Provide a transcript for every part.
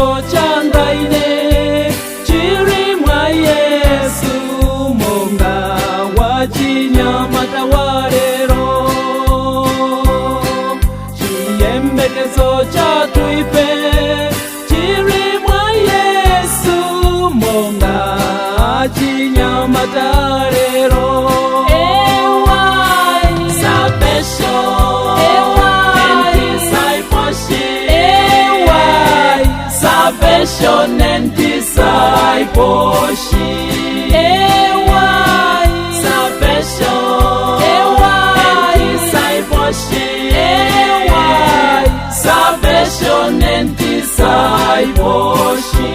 Chiyembekezo changa ine chiri mwa Yesu, monga wachinyamata wa lero. Chiyembekezo chathu ife chiri mwa Yesu, monga chinyamata lero. Salvation and discipleship. Salvation and discipleship. Salvation and discipleship. Salvation and discipleship.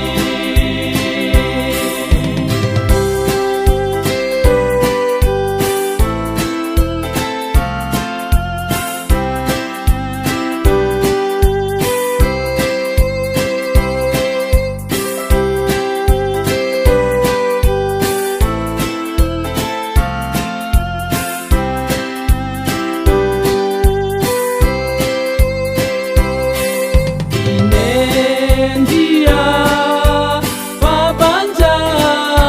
Ine ndiya pabanja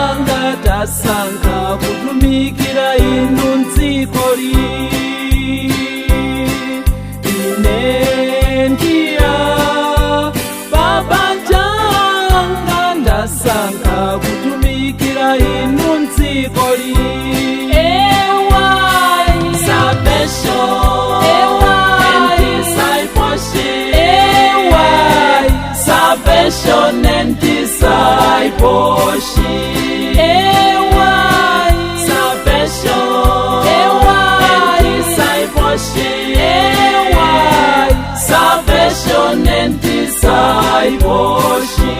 anga tasankha kutumikira inu mdzikoli. Ine ndiya pabanja anga ndasankha kutumikira inu mdzikoli. Salvation and discipleship. Salvation and discipleship. Salvation and discipleship. Salvation and discipleship.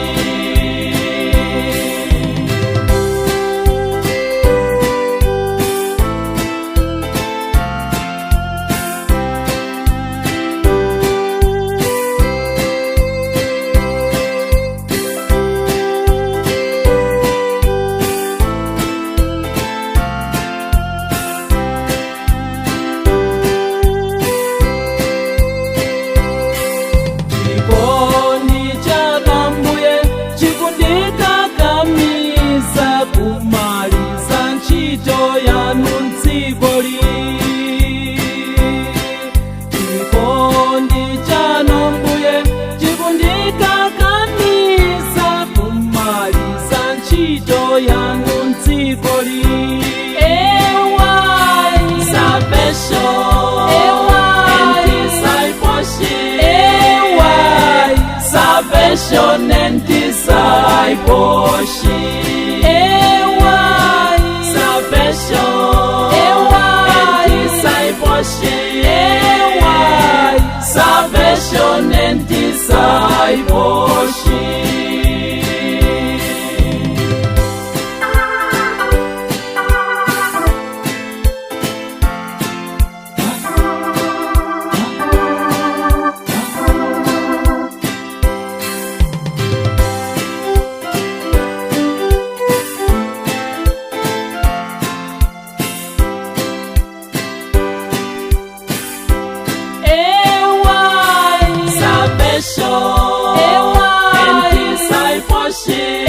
Chikondi cha Ambuye chikundikakamiza kumaliza ntchito yanu mdzikoli. Chikondi cha Ambuye chikundikakamiza kumaliza ntchito yanu mdzikoli. Salvation and discipleship. Salvation and discipleship. Salvation and discipleship. Salvation and discipleship.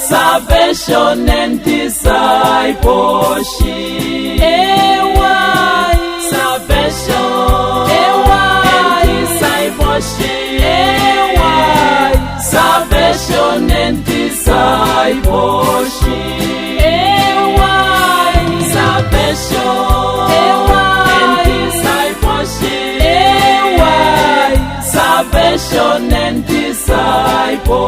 Salvation and discipleship. Salvation and discipleship. Salvation and discipleship. Salvation and discipleship. Salvation and discipleship. Salvation and discipleship.